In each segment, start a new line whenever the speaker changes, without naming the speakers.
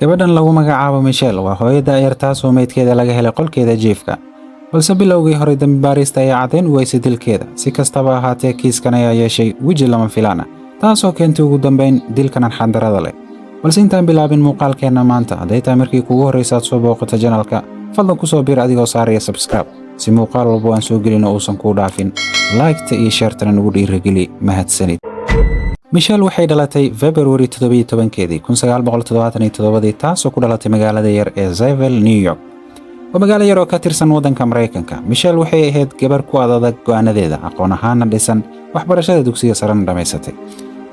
Gabadhan lagu magacaabo Michelle waa hooyo da'yar, taasoo meydkeeda laga helay qolkeeda jiifka, balse bilowgii hore dembi baarista ayaa caddayn u weysay dilkeeda. Si kastaba ahaatee, kiiskan ayaa yeeshay weji lama filaan ah, taasoo keentay ugu dambayn dilkan arxandarrada leh. Balse intaan bilaabin muuqaalkeenna maanta, hadday tahay markii kugu horraysa aad soo booqato channelka, fadlan ku soo biir adigoo saaraya subscribe, si muuqaal walbo aan soo gelin oo uusan kuu dhaafin. Like-ta iyo share-tana nagu dhiirageli. Mahadsanid. Michelle waxay dhalatay February 17-keedii 1977-dii, taasoo ku dhalatay magaalada yar ee Sayville, New York. Waa magaalo yar oo ka tirsan waddanka Maraykanka. Michelle waxay ahayd gabar ku adadag go'aanadeeda, aqoon ahaana dhisan, waxbarashada dugsiga sarena dhammaysatay.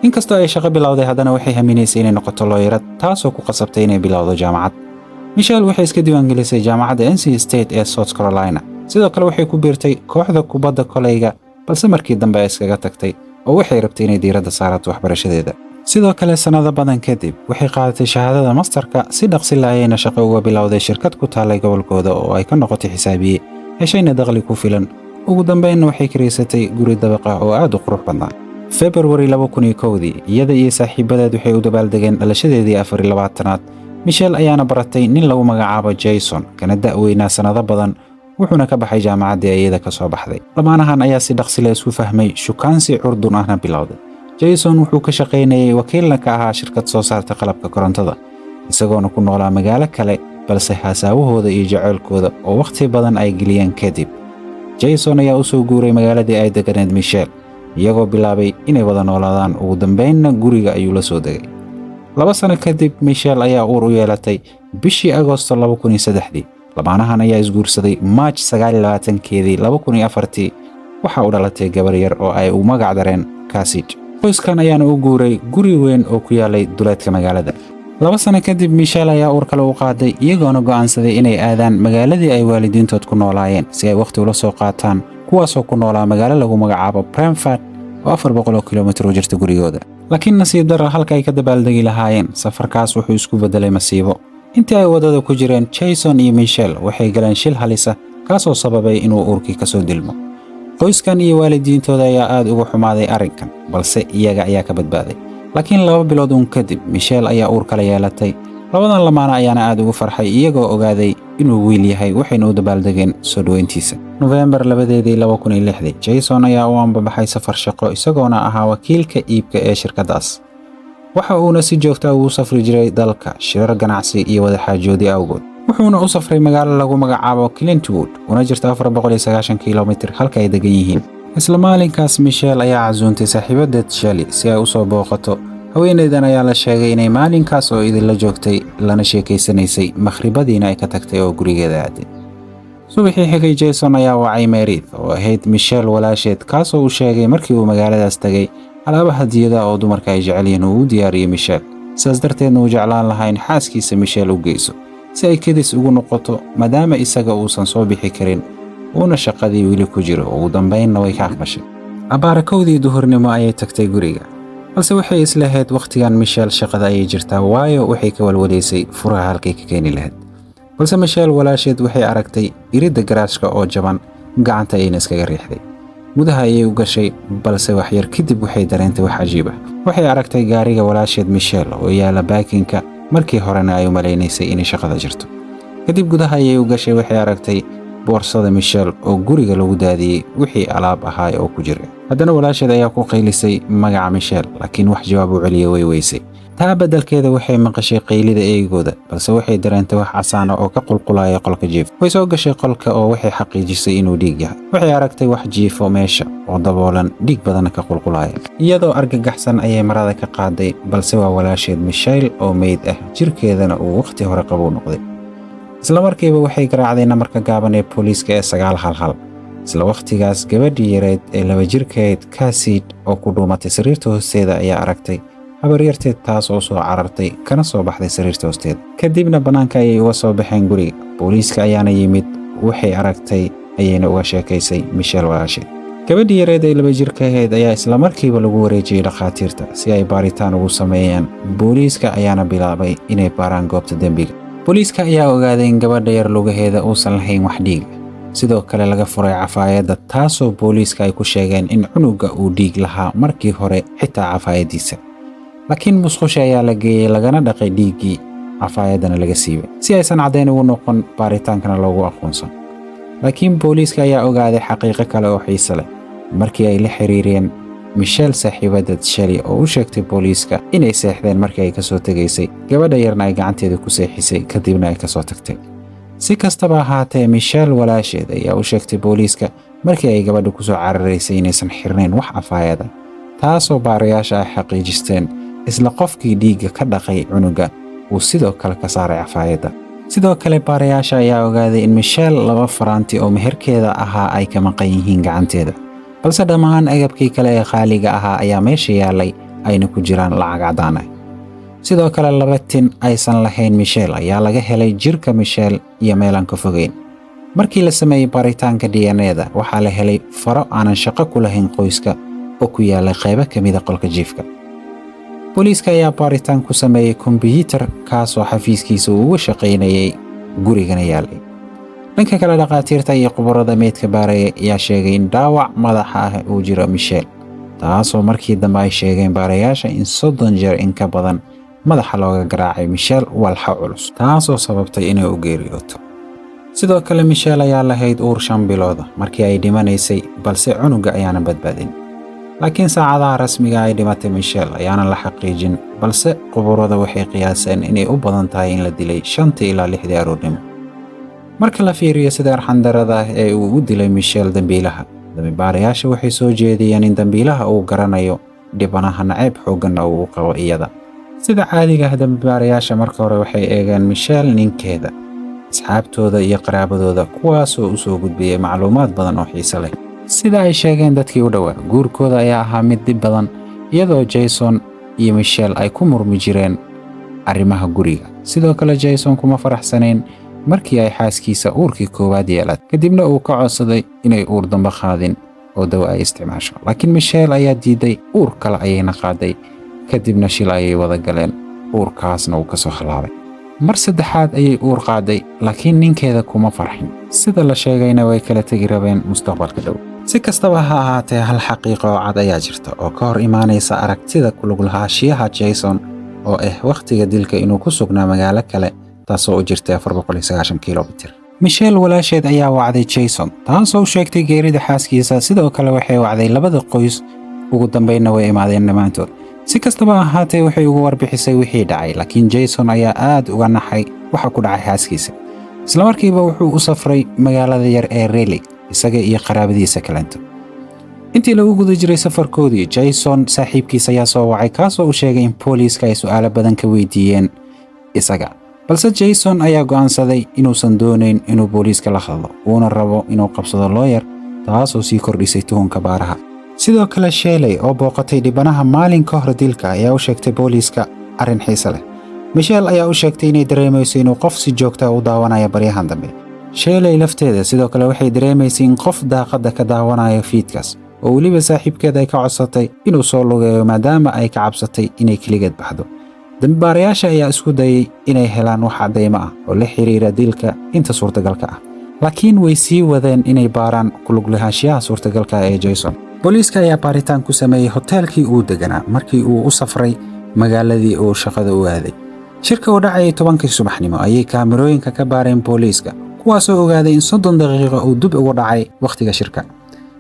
Inkastoo ay shaqo bilowday, haddana waxay haminaysay inay noqoto looyarad, taasoo ku qasabtay inay bilowdo jaamacad. Michelle waxay iska diiwaangelisay jaamacadda NC State ee South Carolina. Sidoo kale waxay ku biirtay kooxda kubadda koleyga, balse markii dambe ay iskaga tagtay oo waxay rabtay inay diiradda saarato waxbarashadeeda. Sidoo kale, sannado badan kadib, waxay qaadatay shahaadada masterka. Si dhaqsi la ayayna shaqo uga bilowday shirkad ku taallay gobolkooda oo ay ka noqotay xisaabiye, heshayna dakhli ku filan. Ugu dambaynna waxay kiraysatay guri dabaq ah oo aad u qurux badnaa. February 2001-dii, iyada iyo saaxiibadeed waxay u dabaaldegeen dhalashadeedii 24-aad. Michelle ayaana baratay nin lagu magacaabo Jason, kana da'weynaa sannado badan, wuxuuna ka baxay jaamacaddii iyada ka soo baxday. Lamaanahan ayaa si dhaqsi leh isku fahmay, shukaansi curdun ahna bilowday. Jason wuxuu ka shaqaynayay, wakiilna ka ahaa shirkad soo saarta qalabka korontada, isagoona ku noolaa magaalo kale. Balse haasaawahooda iyo jaceylkooda oo wakhti badan ay geliyeen kadib, Jason ayaa u soo guuray magaaladii ay deganeed Michelle, iyagoo bilaabay inay wada noolaadaan. Ugu dambaynna guriga ayuu la soo degay. 2 sano kadib, Michelle ayaa uur u yeelatay bishii Agoosto 2003-dii. Lamaanahan ayaa isguursaday March 29-keedii 2004-tii. Waxa u dhalatay gabar yar oo ay u magac dareen Kasid. Qoyskan ayaana u guuray guri weyn oo ku yaalay duleedka magaalada. 2 sano kadib, Michelle ayaa uur kale u qaaday, iyagoona go'aansaday inay aadaan magaaladii ay waalidiintood ku noolaayeen si ay wakhti ula soo qaataan, kuwaasoo ku noolaa magaalo lagu magacaabo Brentford oo 400 kilomitir u jirta gurigooda. Laakiin nasiib darra, halka ay ka dabaaldegi lahaayeen, safarkaas wuxuu isku beddelay masiibo. Intii ay waddada ku jireen, Jason iyo Michelle waxay galeen shil halisa, kaasoo sababay inuu uurkii ka soo dilmo. Qoyskan iyo waalidiintooda ayaa aad uga xumaaday arrinkan, balse iyaga ayaa ka badbaaday. Laakiin 2 bilood uun kadib, Michelle ayaa uur kala yeelatay. Labadan lamaana ayaana aad ugu farxay, iyagoo ogaaday inuu wiil yahay, waxayna u dabaaldegeen soo dhoweyntiisa. Nofembar 2-deedii 2006-dii, Jason ayaa u ambabaxay safar shaqo, isagoona ahaa wakiilka iibka ee shirkaddaas. Waxa uuna si joogta ugu safri jiray dalka shirar ganacsi iyo wadaxaajoodi awgood. Wuxuuna u safray magaalo lagu magacaabo Clintwood, una jirta 490 kilomitir halka ay degan yihiin. Isla maalinkaas, Michelle ayaa casuuntay saaxiibadeed Shelly si ay u soo booqato. Haweenaydan ayaa la sheegay inay maalinkaas oo idinla joogtay, lana sheekaysanaysay, makhribadiina ay ka tagtay oo gurigeeda aaday. Subaxii xigay, Jason ayaa wacay Meredith oo ahayd Michelle walaasheed, kaasoo uu sheegay markii uu magaaladaas tegay alaaba hadiyada oo dumarka ay jecel yihiin uu u diyaariyey Michelle, sidaas darteedna uu jeclaan lahaa in xaaskiisa Michelle u geyso si ay kedis ugu noqoto, maadaama isaga uusan soo bixi karin, uuna shaqadii weli ku jiro. Ugu dambaynna way ka aqbashay. Abbaara 1-dii duhurnimo ayay tagtay guriga, balse waxay islahayd wakhtigan Michelle shaqada ayay jirtaa, waayo waxay ka walwalaysay furaha halkay ka keeni lahayd. Balse Michelle walaasheed waxay aragtay iridda garaashka oo jaban, gacanta ayayna iskaga riixday. Gudaha ayay u gashay, balse waxyar kadib waxay dareentay wax cajiib ah. Waxay aragtay gaariga walaasheed Michelle oo yaala parking-ka, markii horena ay u malaynaysay inay shaqada jirto. Kadib gudaha ayay u gashay. Waxay aragtay boorsada Michelle oo guriga lagu daadiyey wixii alaab ahaa oo ku jiray. Haddana walaasheed ayaa ku qaylisay magaca Michelle, laakiin wax jawaab u celiya way weysay. Taa beddelkeeda waxay maqashay qaylida eygooda, balse waxay dareentay wax casaana oo ka qulqulaya qolka jiif. Way soo gashay qolka oo waxay xaqiijisay inuu dhiig yahay. Waxay aragtay wax jiifo meesha oo daboolan, dhiig badanna ka qulqulaya. Iyadoo argagaxsan ayay marada ka qaaday, balse waa walaasheed Michelle oo meyd ah, jirkeedana uu wakhti hore qabow noqday. Isla markiiba waxay garaacday nambarka gaaban ee booliiska ee 911. Isla wakhtigaas, gabadhii yareed ee 2 jirkeed Kasid oo ku dhuumatay sariirta hoosteeda ayaa aragtay habaryarteed, taas oo soo carartay kana soo baxday sariirta hoosteeda. Kadibna bannaanka ayay uga soo baxeen guriga. Booliiska ayaana yimid. Waxay aragtay ayayna uga sheekaysay Michelle walaasheed. Gabadhii yareed ee 2 jirka ahayd ayaa isla markiiba lagu wareejiyey dhakhaatiirta si ay baaritaan ugu sameeyaan. Booliiska ayaana bilaabay inay baaraan goobta dembiga. Booliiska ayaa ogaaday in gabadha yar lugaheeda uusan lahayn wax dhiiga, sidoo kale laga furay cafaayadda, taasoo booliiska ay ku sheegeen in cunuga uu dhiig lahaa markii hore xitaa cafaayaddiisa, laakiin musqusha ayaa la geeyey lagana dhaqay dhiiggii. Cafaayadana laga siibay si aysan caddayn ugu noqon, baaritaankana loogu aqoonsan. Laakiin booliiska ayaa ogaaday xaqiiqo kale oo xiise leh markii ay la xiriireen Michelle, saaxiibadeed Shelly, oo u sheegtay booliiska inay seexdeen markii ay ka soo tegaysay, gabadha yarna ay gacanteeda ku seexisay, kadibna ay ka soo tagtay. Si kastaba ahaatee, Michelle walaasheed ayaa u sheegtay booliiska markii ay gabadha ku soo cararaysay inaysan xirnayn wax cafaayada, taasoo baarayaasha ay xaqiijisteen isla qofkii dhiigga ka dhaqay cunuga uu sidoo kale ka saaray cafaayadda. Sidoo kale, baarayaasha ayaa ogaaday in Michelle laba faraanti oo meherkeeda ahaa ay ka maqan yihiin gacanteeda, balse dhammaan agabkii kale ee qaaliga ahaa ayaa meesha yaallay, ayna ku jiraan lacag caddaan ah. Sidoo kale, laba tin aysan lahayn Michelle ayaa laga helay jirka Michelle iyo meelaan ka fogeyn. Markii la sameeyey baaritaanka DNA-da, waxaa la helay faro aanan shaqo ku lahayn qoyska oo ku yaallay qaybo ka mida qolka jiifka. Booliiska ayaa baaritaan ku sameeyey kombiyuutar kaasoo xafiiskiisa uu uga shaqaynayay, gurigana yaallay. Dhanka kale, dhakhaatiirta iyo khubarada meydka baaraya ayaa sheegay in dhaawac madaxa ah uu jiro Michelle, taasoo markii dambe ay sheegeen baarayaasha in 30 jeer in ka badan madaxa looga garaacay Michelle walxa culus, taasoo sababtay inay u geeriyooto. Sidoo kale, Michelle ayaa lahayd uur 5 bilooda markii ay dhimanaysay, balse cunuga ayaana badbaadin. Laakiin saacadaha rasmiga ay dhimatay Michelle ayaanan la xaqiijin, balse khubarada waxay qiyaaseen inay u badan tahay in la dilay 5-tii ilaa 6-dii aroornimo. Marka la fiiriyo sida arxandarada ah ee uu u dilay Michelle dambiilaha, dambibaarayaasha waxay soo jeediyeen in dambiilaha uu garanayo dhibanaha, naceeb xoogganna uu u qabo iyada. Sida caadiga ah, dambibaarayaasha marka hore waxay eegeen Michelle, ninkeeda, asxaabtooda iyo qaraabadooda, kuwaasoo u soo gudbiyey macluumaad badan oo xiise leh. Sida ay sheegeen dadkii u dhowaa, guurkooda ayaa ahaa mid dhib badan, iyadoo Jason iyo Michelle ay ku murmi jireen arrimaha guriga. Sidoo kale, Jason kuma faraxsanayn markii ay xaaskiisa uurkii koowaad yeelatay, kadibna uu ka codsaday inay uur dambe qaadin oo dawo ay isticmaasho. Laakiin Michelle ayaa diiday, uur kale ayayna qaaday, kadibna shil ayay wada galeen, uurkaasna uu ka soo halaabay. Mar saddexaad ayay uur qaaday, laakiin ninkeeda kuma farxin. Sida la sheegayna, way kala tegi rabeen mustaqbalka dhow. Si kastaba ha ahaatee, hal xaqiiqo oo cad ayaa jirta oo ka hor imaanaysa aragtida ku lug lahaanshiyaha Jason, oo ah wakhtiga dilka inuu ku sugnaa magaalo kale, taasoo u jirtay 490 kilomitir. Michelle walaasheed ayaa wacday Jason, taasoo u sheegtay geerida xaaskiisa. Sidoo kale, waxay wacday labada qoys. Ugu dambaynna way imaadeen dhammaantood. Si kastaba ahaatee, waxay ugu warbixisay wixii dhacay, laakiin Jason ayaa aad uga naxay waxa ku dhacay xaaskiisa. Islamarkiiba wuxuu u safray magaalada yar ee Raleigh, isaga iyo qaraabadiisa kalento. Intii lagu guda jiray safarkoodii, Jason saaxiibkiis ayaa soo wacay, kaasoo u sheegay in booliiska ay su'aalo badan ka weydiiyeen isaga. Balse Jason ayaa go'aansaday inuusan doonayn inuu booliiska la hadlo, uuna rabo inuu qabsado looyar, taasoo sii kordhisay tuhunka baaraha. Sidoo kale, Sheeley oo booqatay dhibanaha maalin ka hor dilka ayaa u sheegtay booliiska arrin xiise leh. Michelle ayaa u sheegtay inay dareemayso inuu qof si joogta u daawanayo baryahan dambe. Sheeley lafteeda sidoo kale waxay dareemaysay in qof daaqadda ka daawanayo fiidkaas, oo weliba saaxiibkeed ay ka codsatay inuu soo lugeeyo, maadaama ay ka cabsatay inay keligeed baxdo. Dambibaarayaasha ayaa isku dayay inay helaan wax caddaymo ah oo la xiriira dilka inta suurtagalka ah, laakiin way sii wadeen inay baaraan ku lug lahaanshiyaha suurtagalka ah ee Jason. Booliiska ayaa baaritaan ku sameeyey hoteelkii uu deganaa markii uu u safray magaaladii uu shaqada u aaday. Shirka oo dhacayay 10-kii subaxnimo ayay kaamirooyinka ka baareen booliiska, kuwaasoo ogaaday in 30 daqiiqo uu dib ugu dhacay wakhtiga shirka.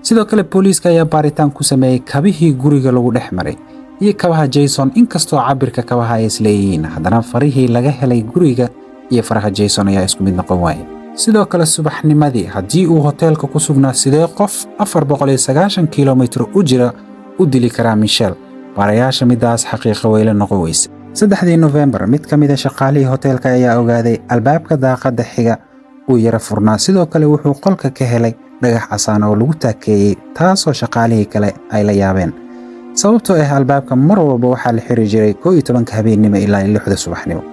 Sidoo kale, booliiska ayaa baaritaan ku sameeyey kabihii guriga lagu dhex maray iyo kabaha Jason. Inkastoo cabirka kabaha ay isleeyihiin, haddana farihii laga helay guriga iyo faraha Jason ayaa isku mid noqon waayay. Sidoo kale, subaxnimadii haddii uu hoteelka ku sugnaa, sidee qof 490 kilomitir u jira u dili karaa Michelle? Baarayaasha middaas xaqiiqa weyla noqon weyse. 3-dii Nofembar, mid ka mida shaqaalihii hoteelka ayaa ogaaday albaabka daaqadda xiga uu yara furnaa. Sidoo kale, wuxuu qolka ka helay dhagax casaan oo lagu taakeeyey, taasoo shaqaalihii kale ay la yaabeen, sababtoo ah albaabka mar walba waxaa la xiri jiray 11-ka habeennimo ilaa 6-da subaxnimo.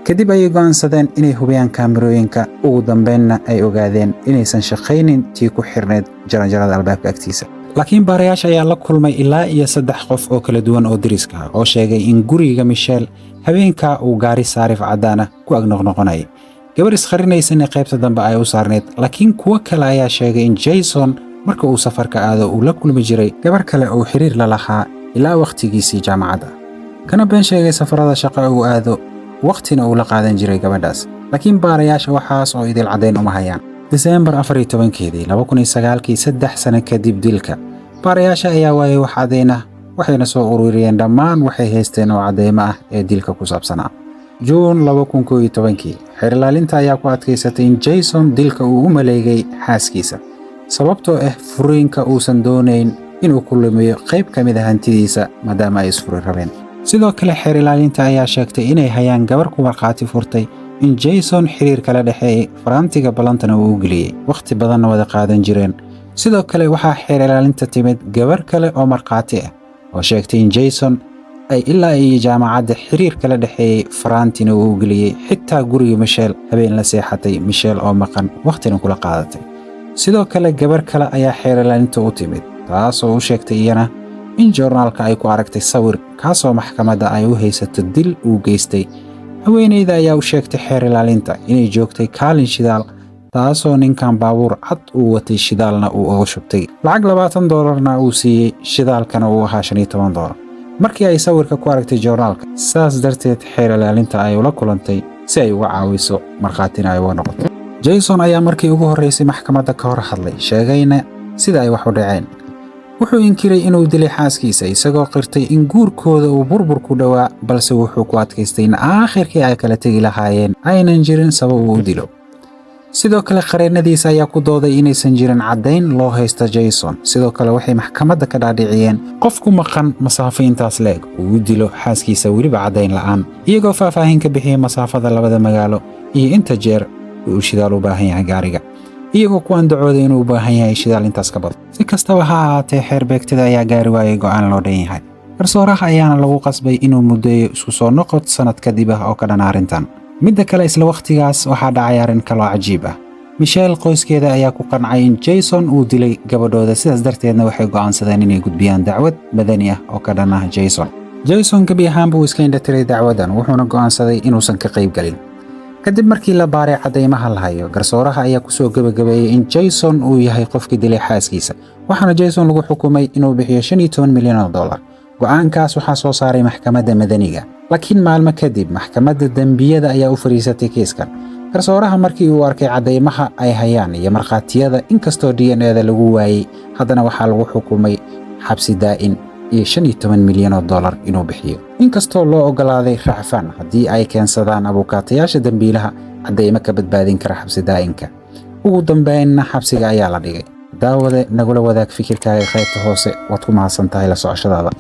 Kadib ayay go'aansadeen inay hubiyaan kaamirooyinka. Ugu dambeynna ay ogaadeen inaysan shaqaynin tii ku xirnayd jaranjarada albaabka agtiisa. Laakiin baarayaasha ayaa la kulmay ilaa iyo saddex qof oo kala duwan oo deriska ah oo sheegay in guriga Michelle habeenkaa uu gaari saarif caddaan ah ku ag noqnoqonayay, gabar iskharinaysana qaybta dambe ay u saarneyd. Laakiin kuwo kale ayaa sheegay in Jason marka uu safarka aado uu la kulmi jiray gabar kale oo xiriir la lahaa ilaa wakhtigiisii jaamacadda, kana been sheegay safarada shaqa uu aado. Wakhtina uu la qaadan jiray gabadhaas, laakiin baarayaasha waxaas oo idil caddayn uma hayaan. Diseembar 14-keedii 2009-kii, 3 sano kadib dilka, baarayaasha ayaa waayay wax caddayn ah, waxayna soo ururiyeen dhammaan waxay haysteen oo caddeymo ah ee dilka ku saabsanaa. Juun 2011-kii, xeer ilaalinta ayaa ku adkaysatay in Jason dilka uu u maleegay xaaskiisa, sababtoo ah furiinka uusan doonayn inuu ku lumiyo qayb ka mid ah hantidiisa, maadaama ay isfuri rabeen. Sidoo kale, xeer ilaalinta ayaa sheegtay inay hayaan gabar ku markhaati furtay in Jason xiriir kala dhexeeyey, faraantiga ballantana uu u geliyey, wakhti badanna wada qaadan jireen. Sidoo kale, waxaa xeer ilaalinta timid gabar kale oo markhaati ah oo sheegtay in Jason ay ilaa iyo jaamacadda xiriir kala dhexeeyey, faraantina uu u geliyey, xitaa guriga Michelle habeen la seexatay Michelle oo maqan, wakhtina kula qaadatay. Sidoo kale, gabar kale ayaa xeer ilaalinta u timid, taasoo u sheegtay iyana in joornaalka ay ku aragtay sawir kaasoo maxkamadda ay u haysato dil uu geystay. Haweeneyda ayaa u sheegtay xeer ilaalinta inay joogtay kaalin shidaal, taasoo ninkan baabuur cad uu watay, shidaalna uu uga shubtay, lacag $20-na uu siiyey, shidaalkana uu ahaa $15 markii ay sawirka ku aragtay joornaalka. Saas darteed xeer ilaalinta ay ula kulantay si ay uga caawiso, markhaatina ay uga noqoto. Jason ayaa markii ugu horreysay maxkamadda ka hor hadlay, sheegayna sida ay wax u dhaceen. Wuxuu inkiray inuu dilay xaaskiisa, isagoo qirtay in guurkooda uu burbur ku dhowaa, balse wuxuu ku adkaystay in aakhirkii ay kala tegi lahaayeen aynan jirin sabab uu u dilo. Sidoo kale, qareennadiisa ayaa ku dooday inaysan jirin caddayn loo haysta Jason. Sidoo kale, waxay maxkamadda ka dhaadhiciyeen qof ku maqan masaafo intaas leeg uu u dilo xaaskiisa, weliba caddayn la'aan, iyagoo faahfaahin ka bixiyey masaafada labada magaalo iyo inta jeer uu shidaal u baahan yahay gaariga, iyagoo ku andacooday inuu u baahan yahay shidaal intaas ka badan. Si kastaba ha ahaatee, xeer beegtada ayaa gaari waayay go'aan loo dhan yahay. Garsooraha ayaana lagu qasbay inuu muddeeyo isku soo noqod sannad kadib ah oo ka dhan arrintan. Midda kale, isla wakhtigaas waxaa dhacay arrin kaloo cajiib ah. Michelle qoyskeeda ayaa ku qancay in Jason uu dilay gabadhooda, sidaas darteedna waxay go'aansadeen inay gudbiyaan dacwad madani ah oo ka dhan ah Jason. Jason gebi ahaan buu iska indhatiray dacwaddan, wuxuuna go'aansaday inuusan ka qayb gelin. Kadib markii la baaray caddaymaha la hayo, garsooraha ayaa kusoo gebagabeeyey in Jason uu yahay qofkii dilay xaaskiisa, waxaana Jason lagu xukumay inuu bixiyo $15 milyan. Go'aankaas waxaa soo saaray maxkamadda madaniga, laakiin maalmo kadib maxkamadda dembiyada ayaa u fadhiisatay kiiskan. Garsooraha markii uu arkay caddaymaha ay hayaan iyo markhaatiyada, inkastoo DNA-da lagu waayey, haddana waxaa lagu xukumay xabsi daa'in iyo $15 milyan inuu bixiyo, inkastoo loo oggolaaday racfaan haddii ay keensadaan abuukaatayaasha dembiilaha caddaymo ka badbaadin kara xabsi daa'inka. Ugu dambeynna xabsiga ayaa la dhigay. Daawade, nagula wadaag fikirkaaga qaybta hoose. Waad ku mahadsan tahay la socoshadaada.